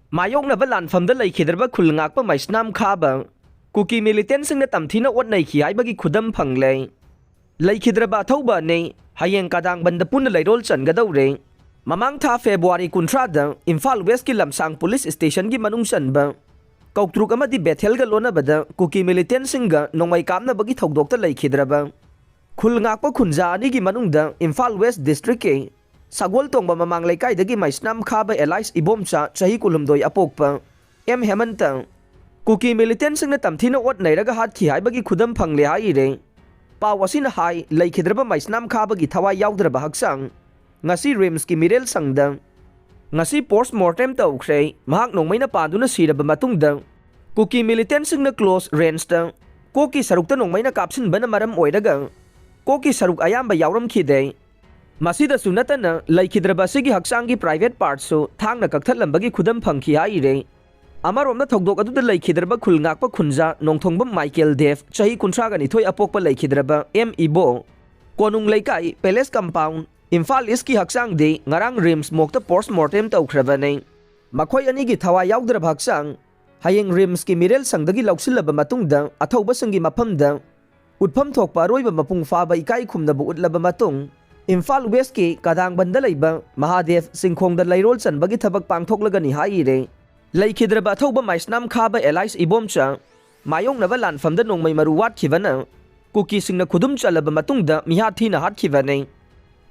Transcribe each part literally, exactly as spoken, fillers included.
ꯃꯥꯌꯣꯛꯅꯕ ꯂꯥꯟꯐꯝꯗ ꯂꯩꯈꯤꯗ꯭ꯔꯕ ꯈꯨꯜ ꯉꯥꯛꯄ ꯃꯩꯁꯅꯥꯝ ꯈꯥꯕ ꯀꯨꯀꯤ ꯃꯤꯂꯤꯇꯦꯟꯁꯤꯡꯅ ꯇꯝꯊꯤꯅ ꯑꯣꯠ ꯅꯩꯈꯤ ꯍꯥꯏꯕꯒꯤ ꯈꯨꯗꯝ ꯐꯪꯂꯦ꯫ ꯂꯩꯈꯤꯗ꯭ꯔꯕ ꯑꯊꯧꯕ ꯑꯅꯤ ꯍꯌꯦꯡ ꯀꯗꯥꯡꯕꯟꯗ ꯄꯨꯟꯅ ꯂꯩꯔꯣꯜ ꯆꯟꯒꯗꯧꯔꯦ꯫ ꯃꯃꯥꯡ ꯊꯥ ꯐꯦꯕ꯭ꯔꯨꯋꯥꯔꯤ ꯀꯨꯟꯊ꯭ꯔꯥꯗ ꯏꯝꯐꯥꯜ ꯋꯦꯁꯀꯤ ꯂꯝꯁꯥꯡ ꯄꯨꯂꯤꯁ ꯁ꯭ꯇꯦꯁꯟꯒꯤ ꯃꯅꯨꯡ ꯆꯟꯕ ꯀꯧꯇ꯭ꯔꯨꯛ ꯑꯃꯗꯤ ꯕꯦꯊꯦꯜꯒ ꯂꯣꯟꯅꯕꯗ ꯀꯨꯀꯤ ꯃꯤꯂꯤꯇꯦꯟꯁꯤꯡꯒ ꯅꯣꯡꯃꯩ ꯀꯥꯞꯅꯕꯒꯤ ꯊꯧꯗꯣꯛꯇ ꯂꯩꯈꯤꯗ꯭ꯔꯕ ꯈꯨꯜ ꯉꯥꯛꯄ ꯈꯨꯟꯖꯥ ꯑꯅꯤꯒꯤ ꯃꯅꯨꯡꯗ ꯏꯝꯐꯥꯜ ꯋꯦꯁ ꯗꯤꯁꯇ꯭ꯔꯤꯛꯀꯤ ꯁꯒꯣꯜ ꯇꯣꯡꯕ ꯃꯃꯥꯡ ꯂꯩꯀꯥꯏꯗꯒꯤ ꯃꯩꯁꯅꯥꯝ ꯈꯥꯕ ꯑꯦꯂꯥꯏꯁ ꯏꯕꯣꯝꯆꯥ ꯆꯍꯤ ꯀꯨꯟꯍꯨꯝꯗꯣꯏ ꯑꯄꯣꯛꯄ ꯑꯦꯝ ꯍꯦꯃꯟꯇ ꯀꯨꯀꯤ ꯃꯤꯂꯤꯇꯦꯟꯁꯤꯡꯅ ꯇꯝꯊꯤꯅ ꯑꯣꯠ ꯅꯩꯔꯒ ꯍꯥꯠꯈꯤ ꯍꯥꯏꯕꯒꯤ ꯈꯨꯗꯝ ꯐꯪꯂꯦ ꯍꯥꯏꯔꯦ꯫ ꯄꯥꯎ ꯑꯁꯤꯅ ꯍꯥꯏ, ꯂꯩꯈꯤꯗ꯭ꯔꯕ ꯃꯩꯁꯅꯥꯝ ꯈꯥꯕꯒꯤ ꯊꯋꯥꯏ ꯌꯥꯎꯗ꯭ꯔꯕ ꯍꯛꯆꯥꯡ ꯉꯁꯤ ꯔꯤꯝꯁꯀꯤ ꯃꯤꯔꯦꯜ ꯁꯪꯗ ꯉꯁꯤ ꯄꯣꯁ ꯃꯣꯔꯇꯦꯝ ꯇꯧꯈ꯭ꯔꯦ꯫ ꯃꯍꯥꯛ ꯅꯣꯡꯃꯩꯅ ꯄꯥꯟꯗꯨꯅ ꯁꯤꯔꯕ ꯃꯇꯨꯡꯗ ꯀꯨꯀꯤ ꯃꯤꯂꯤꯇꯦꯟꯁꯤꯡꯅ ꯀ꯭ꯂꯣꯁ ꯔꯦꯟꯖꯇ ꯀꯣꯛꯀꯤ ꯁꯔꯨꯛꯇ ꯅꯣꯡꯃꯩꯅ ꯀꯥꯞꯁꯤꯟꯕꯅ ꯃꯔꯝ ꯑꯣꯏꯔꯒ ꯀꯣꯛꯀꯤ ꯁꯔꯨꯛ ꯑꯌꯥꯝꯕ ꯌꯥꯎꯔꯝꯈꯤꯗꯦ꯫ ꯃꯁꯤꯗꯁꯨ ꯅꯠꯇꯅ ꯂꯩꯈꯤꯗ꯭ꯔꯕ ꯑꯁꯤꯒꯤ ꯍꯛꯆꯥꯡꯒꯤ ꯄ꯭ꯔꯥꯏꯚꯦꯠ ꯄꯥꯔꯠꯁꯨ ꯊꯥꯡꯅ ꯀꯛꯊꯠꯂꯝꯕꯒꯤ ꯈꯨꯗꯝ ꯐꯪꯈꯤ ꯍꯥꯏꯔꯦ꯫ ꯑꯃꯔꯣꯝꯗ ꯊꯧꯗꯣꯛ ꯑꯗꯨꯗ ꯂꯩꯈꯤꯗ꯭ꯔꯕ ꯈꯨꯜ ꯉꯥꯛꯄ ꯈꯨꯟꯖꯥ ꯅꯣꯡꯊꯣꯡꯕꯝ ꯃꯥꯏꯀꯦꯜ ꯗꯦꯕ, ꯆꯍꯤ ꯀꯨꯟꯊ꯭ꯔꯥꯒ ꯅꯤꯊꯣꯏ ꯑꯄꯣꯛꯄ ꯂꯩꯈꯤꯗ꯭ꯔꯕ ꯑꯦꯝ ꯏꯕꯣ, ꯀꯣꯅꯨꯡ ꯂꯩꯀꯥꯏ, ꯄꯦꯂꯦꯁ ꯀꯝꯄꯥꯎꯟ, ꯏꯝꯐꯥꯜ ꯏꯁꯀꯤ ꯍꯛꯆꯥꯡꯗꯤ ꯉꯔꯥꯡ ꯔꯤꯝꯁ ꯃꯣꯛꯇ ꯄꯣꯁ ꯃꯣꯔꯇꯦꯝ ꯇꯧꯈ꯭ꯔꯕꯅꯤ꯫ ꯃꯈꯣꯏ ꯑꯅꯤꯒꯤ ꯊꯋꯥꯏ ꯌꯥꯎꯗ꯭ꯔꯕ ꯍꯛꯆꯥꯡ ꯍꯌꯦꯡ ꯔꯤꯝꯁꯀꯤ ꯃꯤꯔꯦꯜ ꯁꯪꯗꯒꯤ ꯂꯧꯁꯤꯜꯂꯕ ꯃꯇꯨꯡꯗ ꯑꯊꯧꯕꯁꯤꯡꯒꯤ ꯃꯐꯝꯗ ꯎꯠꯐꯝ ꯊꯣꯛꯄ ꯑꯔꯣꯏꯕ ꯃꯄꯨꯡ ꯐꯥꯕ ꯏꯀꯥꯏ ꯈꯨꯝꯅꯕ ꯎꯠꯂꯕ ꯃꯇꯨꯡ, ꯏꯝꯐꯥꯜ ꯋꯦꯁꯀꯤ ꯀꯗꯥꯡꯕꯟꯗ ꯂꯩꯕ ꯃꯍꯥꯗꯦꯕ ꯆꯤꯡꯈꯣꯡꯗ ꯂꯩꯔꯣꯜ ꯆꯟꯕꯒꯤ ꯊꯕꯛ ꯄꯥꯡꯊꯣꯛꯂꯒꯅꯤ ꯍꯥꯏꯔꯦ꯫ ꯂꯩꯈꯤꯗ꯭ꯔꯕ ꯑꯊꯧꯕ ꯃꯩꯁꯅꯥꯝ ꯈꯥꯕ ꯑꯦꯂꯥꯏꯁ ꯏꯕꯣꯝꯆꯥ ꯃꯥꯌꯣꯛꯅꯕ ꯂꯥꯟꯐꯝꯗ ꯅꯣꯡꯃꯩ ꯃꯔꯨ ꯋꯥꯠꯈꯤꯕꯅ ꯀꯨꯀꯤꯁꯤꯡꯅ ꯈꯨꯗꯨꯝ ꯆꯜꯂꯕ ꯃꯇꯨꯡꯗ ꯃꯤꯍꯥꯠ ꯊꯤꯅ ꯍꯥꯠꯈꯤꯕꯅꯤ꯫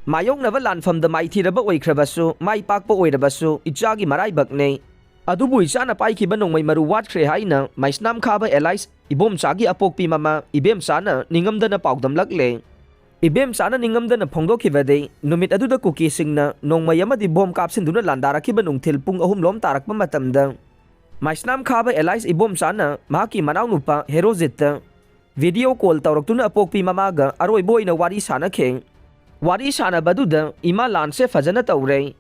ꯃꯥꯌꯣꯛꯅꯕ ꯂꯥꯟꯐꯝꯗ ꯃꯥꯏꯊꯤꯔꯕ ꯑꯣꯏꯈ꯭ꯔꯕꯁꯨ, ꯃꯥꯏ ꯄꯥꯛꯄ ꯑꯣꯏꯔꯕꯁꯨ ꯏꯆꯥꯒꯤ ꯃꯔꯥꯏꯕꯛꯅꯤ꯫ ꯑꯗꯨꯕꯨ ꯏꯆꯥꯅ ꯄꯥꯏꯈꯤꯕ ꯅꯣꯡꯃꯩ ꯃꯔꯨ ꯋꯥꯠꯈ꯭ꯔꯦ ꯍꯥꯏꯅ ꯃꯩꯁꯅꯥꯝ ꯈꯥꯕ ꯑꯦꯂꯥꯏꯁ ꯏꯕꯣꯝꯆꯥꯒꯤ ꯑꯄꯣꯛꯄꯤ ꯃꯃꯥ ꯏꯕꯦꯝꯆꯥꯅ ꯅꯤꯡꯉꯝꯗꯅ ꯄꯥꯎꯗꯝꯂꯛꯂꯦ꯫ ꯏꯕꯦꯝꯆꯥꯅ ꯅꯤꯡꯉꯝꯗꯅ ꯐꯣꯡꯗꯣꯛꯈꯤꯕꯗꯤ, ꯅꯨꯃꯤꯠ ꯑꯗꯨꯗ ꯀꯨꯀꯤꯁꯤꯡꯅ ꯅꯣꯡꯃꯩ ꯑꯃꯗꯤ ꯕꯣꯝ ꯀꯥꯞꯁꯤꯟꯗꯨꯅ ꯂꯥꯟꯗꯥꯔꯛꯈꯤꯕ ꯅꯨꯡꯊꯤꯜ ꯄꯨꯡ ꯑꯍꯨꯝ ꯂꯣꯝ ꯇꯥꯔꯛꯄ ꯃꯇꯝꯗ, ꯃꯩꯁꯅꯥꯝ ꯈꯥꯕ ꯑꯦꯂꯥꯏꯁ ꯏꯕꯣꯝꯆꯥꯅ ꯃꯍꯥꯛꯀꯤ ꯃꯅꯥꯎꯅꯨꯄꯥ ꯍꯦꯔꯣꯖꯤꯠꯇ ꯚꯤꯗꯤꯑꯣ ꯀꯣꯜ ꯇꯧꯔꯛꯇꯨꯅ ꯑꯄꯣꯛꯄꯤ ꯃꯃꯥꯒ ꯑꯔꯣꯏꯕ ꯑꯣꯏꯅ ꯋꯥꯔꯤ ꯁꯥꯅꯈꯤ꯫ ꯋꯥꯔꯤ ꯁꯥꯅꯕ ꯑꯗꯨꯗ ꯏꯃꯥ ꯂꯥꯟꯁꯦ ꯐꯖꯅ ꯇꯧꯔꯦ,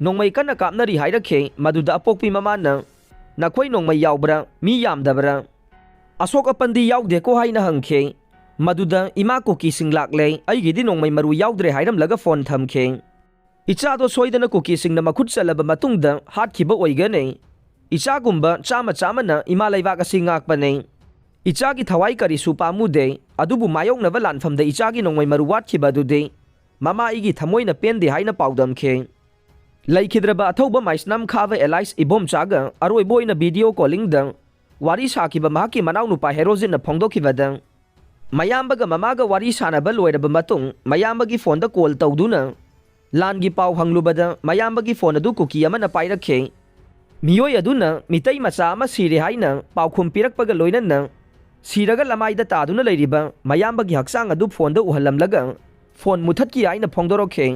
ꯅꯣꯡꯃꯩ ꯀꯟꯅ ꯀꯥꯞꯅꯔꯤ ꯍꯥꯏꯔꯛꯈꯤ꯫ ꯃꯗꯨꯗ ꯑꯄꯣꯛꯄꯤ ꯃꯃꯥꯅ, "ꯅꯈꯣꯏ ꯅꯣꯡꯃꯩ ꯌꯥꯎꯕ꯭ꯔꯥ? ꯃꯤ ꯌꯥꯝꯗꯕ꯭ꯔꯥ? ꯑꯁꯣꯛ ꯑꯄꯟꯗꯤ ꯌꯥꯎꯗꯦꯀꯣ?" ꯍꯥꯏꯅ ꯍꯪꯈꯤ꯫ ꯃꯗꯨꯗ ꯏꯃꯥ ꯀꯨꯀꯤꯁꯤꯡ ꯂꯥꯛꯂꯦ, ꯑꯩꯒꯤꯗꯤ ꯅꯣꯡꯃꯩ ꯃꯔꯨ ꯌꯥꯎꯗ꯭ꯔꯦ ꯍꯥꯏꯔꯝꯂꯒ ꯐꯣꯟ ꯊꯝꯈꯤ꯫ ꯏꯆꯥꯗꯣ ꯁꯣꯏꯗꯅ ꯀꯨꯀꯤꯁꯤꯡꯅ ꯃꯈꯨꯠ ꯆꯜꯂꯕ ꯃꯇꯨꯡꯗ ꯍꯥꯠꯈꯤꯕ ꯑꯣꯏꯒꯅꯤ꯫ ꯏꯆꯥꯒꯨꯝꯕ ꯆꯥꯝꯃ ꯆꯥꯝꯃꯅ ꯏꯃꯥ ꯂꯩꯕꯥꯛ ꯑꯁꯤ ꯉꯥꯛꯄꯅꯤ꯫ ꯏꯆꯥꯒꯤ ꯊꯋꯥꯏ ꯀꯔꯤꯁꯨ ꯄꯥꯝꯃꯨꯗꯦ, ꯑꯗꯨꯕꯨ ꯃꯥꯌꯣꯛꯅꯕ ꯂꯥꯟꯐꯝꯗ ꯏꯆꯥꯒꯤ ꯅꯣꯡꯃꯩ ꯃꯔꯨ ꯋꯥꯠꯈꯤꯕ ꯑꯗꯨꯗꯤ ꯃꯃꯥ ꯑꯩꯒꯤ ꯊꯃꯣꯏꯅ ꯄꯦꯟꯗꯦ ꯍꯥꯏꯅ ꯄꯥꯎꯗꯝꯈꯤ꯫ ꯂꯩꯈꯤꯗ꯭ꯔꯕ ꯑꯊꯧꯕ ꯃꯥꯏꯁꯅꯥꯝ ꯈꯥꯕ ꯑꯦꯂꯥꯏꯁ ꯏꯕꯣꯝꯆꯥꯒ ꯑꯔꯣꯏꯕ ꯑꯣꯏꯅ ꯚꯤꯗꯤꯑꯣ ꯀꯣꯂꯤꯡꯗ ꯋꯥꯔꯤ ꯁꯥꯈꯤꯕ ꯃꯍꯥꯛꯀꯤ ꯃꯅꯥꯎꯅꯨꯄꯥ ꯍꯦꯔꯣꯖꯤꯠꯅ ꯐꯣꯡꯗꯣꯛꯈꯤꯕꯗ, ꯃꯌꯥꯝꯕꯒ ꯃꯃꯥꯒ ꯋꯥꯔꯤ ꯁꯥꯟꯅꯕ ꯂꯣꯏꯔꯕ ꯃꯇꯨꯡ ꯃꯌꯥꯝꯕꯒꯤ ꯐꯣꯟꯗ ꯀꯣꯜ ꯇꯧꯗꯨꯅ ꯂꯥꯟꯒꯤ ꯄꯥꯎ ꯍꯪꯂꯨꯕꯗ ꯃꯌꯥꯝꯕꯒꯤ ꯐꯣꯟ ꯑꯗꯨ ꯀꯨꯀꯤ ꯑꯃꯅ ꯄꯥꯏꯔꯛꯈꯤ꯫ ꯃꯤꯑꯣꯏ ꯑꯗꯨꯅ ꯃꯤꯇꯩ ꯃꯆꯥ ꯑꯃ ꯁꯤꯔꯦ ꯍꯥꯏꯅ ꯄꯥꯎꯈꯨꯝ ꯄꯤꯔꯛꯄꯒ ꯂꯣꯏꯅꯅ ꯁꯤꯔꯒ ꯂꯃꯥꯏꯗ ꯇꯥꯗꯨꯅ ꯂꯩꯔꯤꯕ ꯃꯌꯥꯝꯕꯒꯤ ꯍꯛꯆꯥꯡ ꯑꯗꯨ ꯐꯣꯟꯗ ꯎꯍꯜꯂꯝꯂꯒ ꯐꯣꯟ ꯃꯨꯊꯠꯈꯤ ꯍꯥꯏꯅ ꯐꯣꯡꯗꯣꯔꯛꯈꯤ꯫